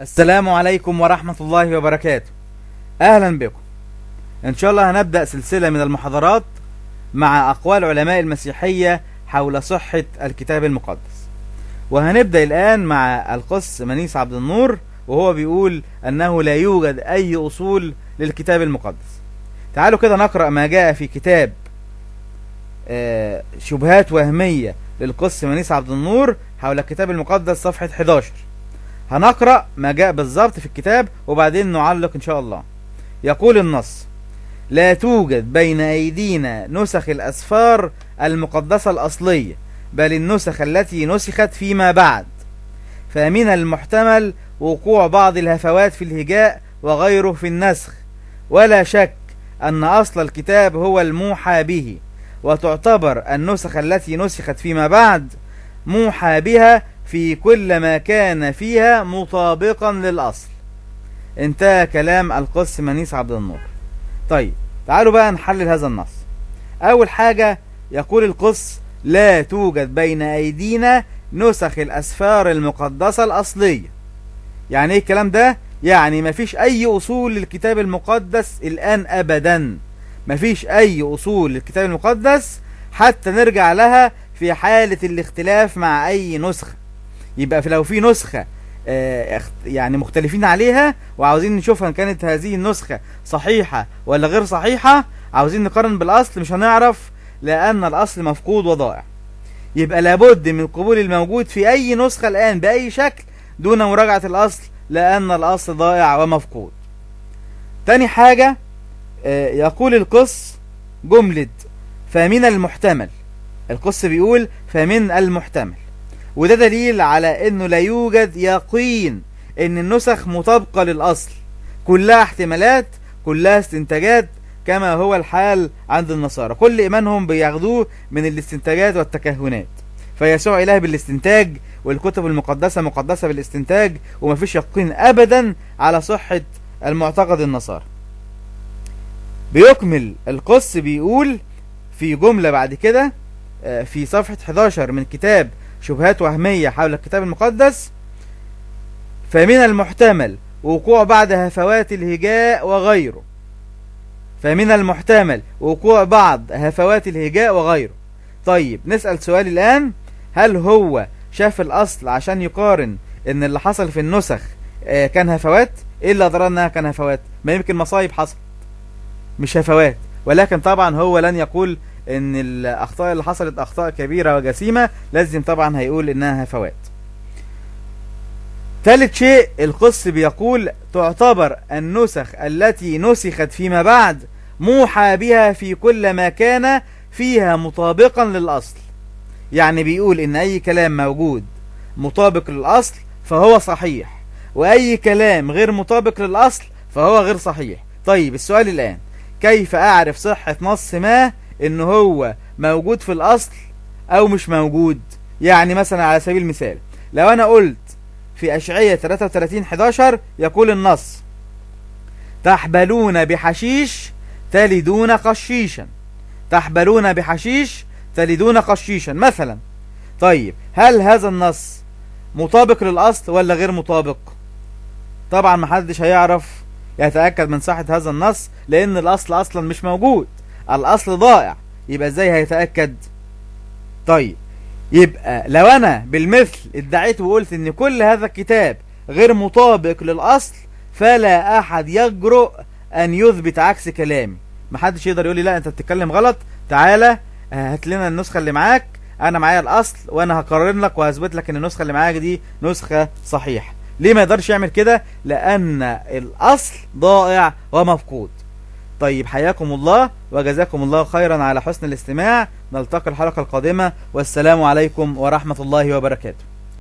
السلام عليكم ورحمة الله وبركاته. أهلا بكم. إن شاء الله هنبدأ سلسلة من المحاضرات مع أقوال علماء المسيحية حول صحة الكتاب المقدس، وهنبدأ الآن مع القس منيس عبد النور، وهو بيقول أنه لا يوجد أي أصول للكتاب المقدس. تعالوا كده نقرأ ما جاء في كتاب شبهات وهمية للقس منيس عبد النور حول الكتاب المقدس، صفحة 11. هنقرأ ما جاء بالظبط في الكتاب وبعدين نعلق إن شاء الله. يقول النص: لا توجد بين أيدينا نسخ الأسفار المقدسة الأصلية، بل النسخ التي نسخت فيما بعد، فمن المحتمل وقوع بعض الهفوات في الهجاء وغيره في النسخ، ولا شك أن أصل الكتاب هو الموحى به، وتعتبر النسخ التي نسخت فيما بعد موحى بها في كل ما كان فيها مطابقا للأصل. انتهى كلام القس منيس عبد النور. طيب تعالوا بقى نحلل هذا النص. أول حاجة يقول القس: لا توجد بين أيدينا نسخ الأسفار المقدسة الأصلية. يعني ايه الكلام ده؟ يعني مفيش أي أصول للكتاب المقدس الآن أبدا، مفيش أي أصول للكتاب المقدس حتى نرجع لها في حالة الاختلاف مع أي نسخة. يبقى لو في نسخة يعني مختلفين عليها وعاوزين نشوفها إن كانت هذه النسخة صحيحة ولا غير صحيحة، عاوزين نقارن بالأصل، مش هنعرف لأن الأصل مفقود وضائع. يبقى لابد من قبول الموجود في أي نسخة الآن بأي شكل دون مراجعة الأصل، لأن الأصل ضائع ومفقود. تاني حاجة يقول القس جملة فمن المحتمل. القس بيقول فمن المحتمل، وده دليل على انه لا يوجد يقين ان النسخ مطابقة للأصل، كلها احتمالات، كلها استنتاجات، كما هو الحال عند النصارى، كل ايمانهم بياخدوه من الاستنتاجات والتكهنات. فيسوع إله بالاستنتاج، والكتب المقدسة مقدسة بالاستنتاج، ومفيش يقين أبدا على صحة المعتقد النصارى. بيكمل القس بيقول في جملة بعد كده في صفحة 11 من كتاب شبهات وهمية حول الكتاب المقدس: فمن المحتمل وقوع بعض هفوات الهجاء وغيره. فمن المحتمل وقوع بعض هفوات الهجاء وغيره. طيب نسأل سؤال الآن: هل هو شاف الأصل عشان يقارن إن اللي حصل في النسخ كان هفوات؟ إيه اللي أدرى إنها كان هفوات؟ ما يمكن مصايب حصلت مش هفوات. ولكن طبعا هو لن يقول إن الأخطاء اللي حصلت أخطاء كبيرة وجسيمة، لازم طبعا هيقول إنها هفوات. ثالث شيء القس بيقول: تعتبر النسخ التي نسخت فيما بعد موحى بها في كل ما كان فيها مطابقا للأصل. يعني بيقول إن أي كلام موجود مطابق للأصل فهو صحيح، وأي كلام غير مطابق للأصل فهو غير صحيح. طيب السؤال الآن: كيف أعرف صحة نص ما إن هو موجود في الأصل أو مش موجود؟ يعني مثلا على سبيل المثال لو أنا قلت في أشعية 33:11 يقول النص: تحبلون بحشيش تلدون قشيشا. تحبلون بحشيش تلدون قشيشا مثلا. طيب هل هذا النص مطابق للأصل ولا غير مطابق؟ طبعا محدش هيعرف يتأكد من صحة هذا النص لأن الأصل أصلا مش موجود، الأصل ضائع، يبقى ازاي هيتأكد؟ طيب يبقى لو أنا بالمثل ادعيت وقلت إن كل هذا الكتاب غير مطابق للأصل، فلا أحد يجرؤ أن يثبت عكس كلامي. محدش يقدر يقول لي لا أنت بتتكلم غلط، تعالى هات لنا النسخة اللي معاك، أنا معايا الأصل وأنا هقارن لك وهثبت لك إن النسخة اللي معاك دي نسخة صحيحة. ليه ما يقدرش يعمل كده؟ لأن الأصل ضائع ومفقود. طيب حياكم الله وجزاكم الله خيرا على حسن الاستماع. نلتقي الحلقة القادمة، والسلام عليكم ورحمة الله وبركاته.